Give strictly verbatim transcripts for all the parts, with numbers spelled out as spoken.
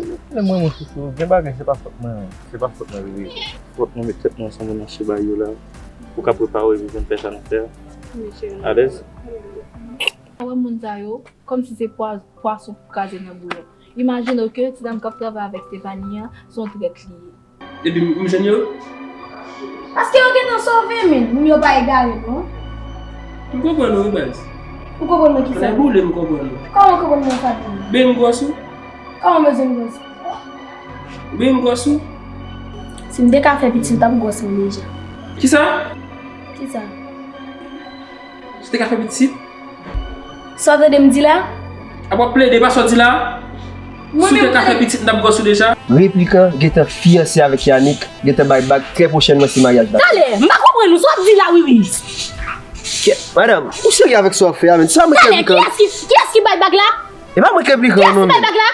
Lè mwen, mwen soufri, gen bagay, se pa fòt mwen, se pa fòt mwen, bebe. Fòt nou met tèt nou ansanm, nou mache bay yo la. Ou ka prepare, ou vin fè sa nou fè a. Alèz. Wè moun sa yo, kòmsi se pwa-, pwason k kraze nan bouyon. Imajine w ke ti dam k ap travay avèk Stephanie an, se yon trèt li ye. Epi m, m jwenn yo? Paske yo gentan sove, men. Moun yo pa egare, non. M konprann ou, wi, baz. Ou konprann mwen ki sa? Ann boule, m konprann ou. Kòman w konprann mwen sa, baz? Ben gwòs ou? Kòman bezwen gwòs? Ben gwòs ou? Si m te ka fè pitit, m t ap gwòs mwen deja. Kisa? Kisa? Si w te ka fè pitit? Sa w tande m di la? A w ap plede, pa sa w di la? Si w te ka fè pitit, m t ap gwòs ou deja. Replikan gentan fiyanse avèk Yanick, gentan bay bag, trè pwochènman se maryaj la. Talè, m pa konprann ou, sa w ap di la, Wiwi? Kèt, madanm, ou serye avèk sa w ap fè a, menn? Sa mwen k Replikan. Talè, kiyès ki, kiyès ki bay bag la? E pa mwen k Replikan, non, menn. Kiyès ki bay bag la?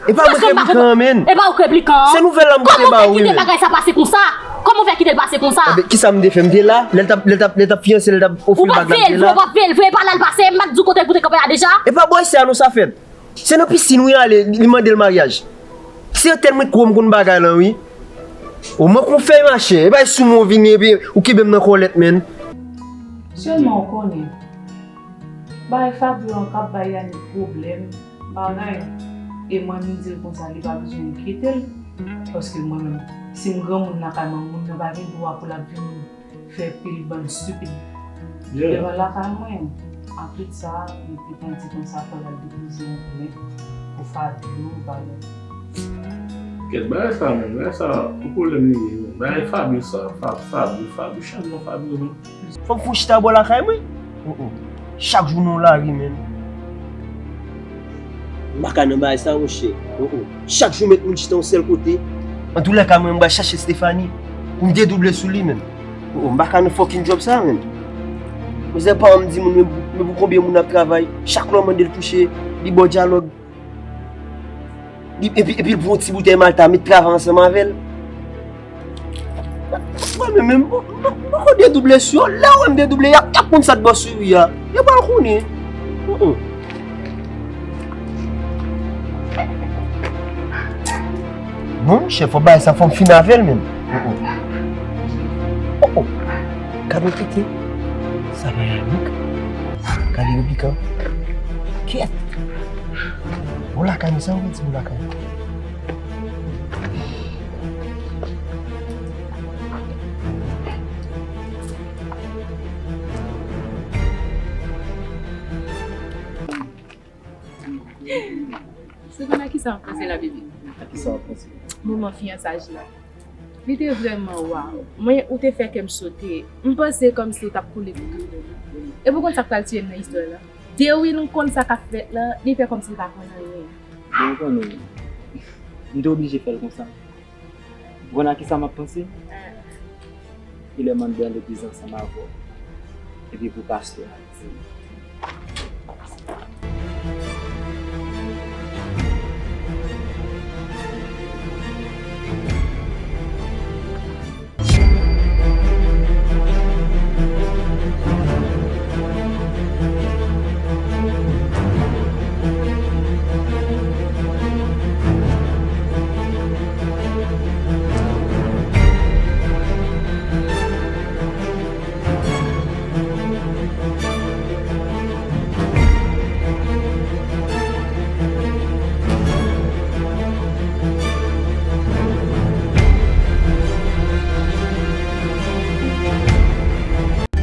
E pa mwen k Replikan, menn. E pa ou k Replikan. Se nouvèl la m pote ba ou, wi, menn. Kòman w fè kite bagay sa pase konsa? Kòman w fè kite l pase konsa? Enben, kisa m te fè? M te la, lè l t ap, lè l t ap, lè l t ap fiyanse, lè l t ap ofri l bag la, m te la. Ou p ap veye l vre, ou p ap veye l vre, e pa la l pase, m pa t di w kote l pou te kanpe a deja? E pa bò isi a non sa fèt. Se nan pisin wi ale, li mande l maryaj. Se antèn mwen k wè m konn bagay lan wi. O manke yon fèy machè, e pa sou mwen w vini epi ou kenbe m nan kòlèt, menn. Sèlman w konnen, bagay Fabio an k ap bay Yanick pwoblèm, bagay. E mwen menm m di l konsa, li pa bezwen enkyete l. Paske mwen menm, si m granmoun lakay mwen, moun nan pa gen dwa pou l ap vin fè pil bann stipid devan lakay mwen. Anplis sa, li gentan di konsa fò l al depoze yon plent pou Fabio, bagay. Kèt, bagay sa menm, bagay sa, yon pwoblèm li ye menm. Bagay Fabio sa, Fa-, Fabio, Fabio, chanje non Fabio menm. Fò m fè yon chita bò lakay mwen. Oh, oh. Chak jou nan lari, menn. M pa ka nan bagay sa, monchè. Oh, oh. Chak jou met moun chita yon sèl kote. Antoulèka, mwen, m pral chache Stephanie pou m dedouble sou li, menn. Oh, oh, m pa ka nan fucking job sa, menn. Mizè pa m di moun, men, men pou konbyen moun ap travay, chak lè w mande l touche, li ba w dyalòg. Li, epi, epi l pran yon ti boutèy Malta, met travay ansanm avè l. Mwen menm, menm, m, m, m poko dedouble sou yo. Lè yo wè m dedouble, y ap, y ap konn sa k bò sou yo a. Yo pral konnen. Mm, mm. Bon, chèf, fò bagay sa, fò m fin avè l menm. Mm, mm. Oh, oh. Gade yon tete. Sa pa Yanick. Gade Replikan. Kèt. Bon lakay nou, sa yo mèt di bon lakay. Se konn a kisa m panse la, bebe? A kisa w panse? Moman fiyansaj la. Li te vrèman waw. Mwen, ou te fè kè m sote. M panse kòmsi ou t ap koule pou tounen. Epi w konn sa k pral tiye m nan istwa la? Dewil konn sa k ap fèt la, li fè kòmsi l pa konn anyen. Bon, ou konnen, m te oblije fè l konsa. Ou konn a kisa m ap panse? Kilè m anndan legliz ansanm avè w, epi pou pastè a di m.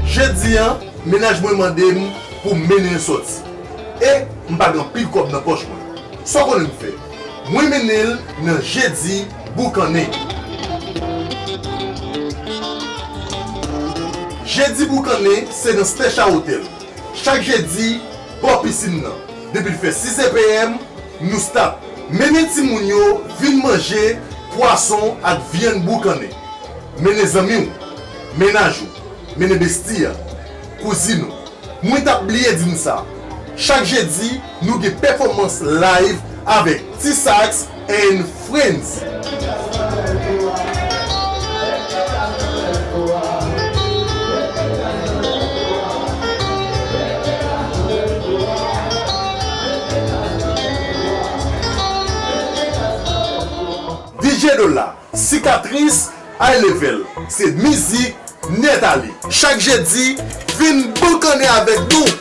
Jedi a, mennaj mwen mande m pou m mennen l sòti. E m pa gen anpil kòb nan pòch mwen. Sa w konnen m fè? Mwen mennen l nan Jedi Boukannen. Jedi Boukannen se nan Stècha Otèl. Chak jedi, bò pisin nan. Depi l fè sis zè p m, nou start. Mennen timoun yo vin manje pwason ak vyann boukannen. Mennen zanmi w, mennaj ou, mennen besti a, kouzin ou. Mwen t ap bliye di n sa. Chak jedi, nou gen pèfòmans live avèk T-Sax and Friends. Jedola, Sikatris, High Level, se mizik nèt ale. Chak jedi, vin boukannen avèk nou.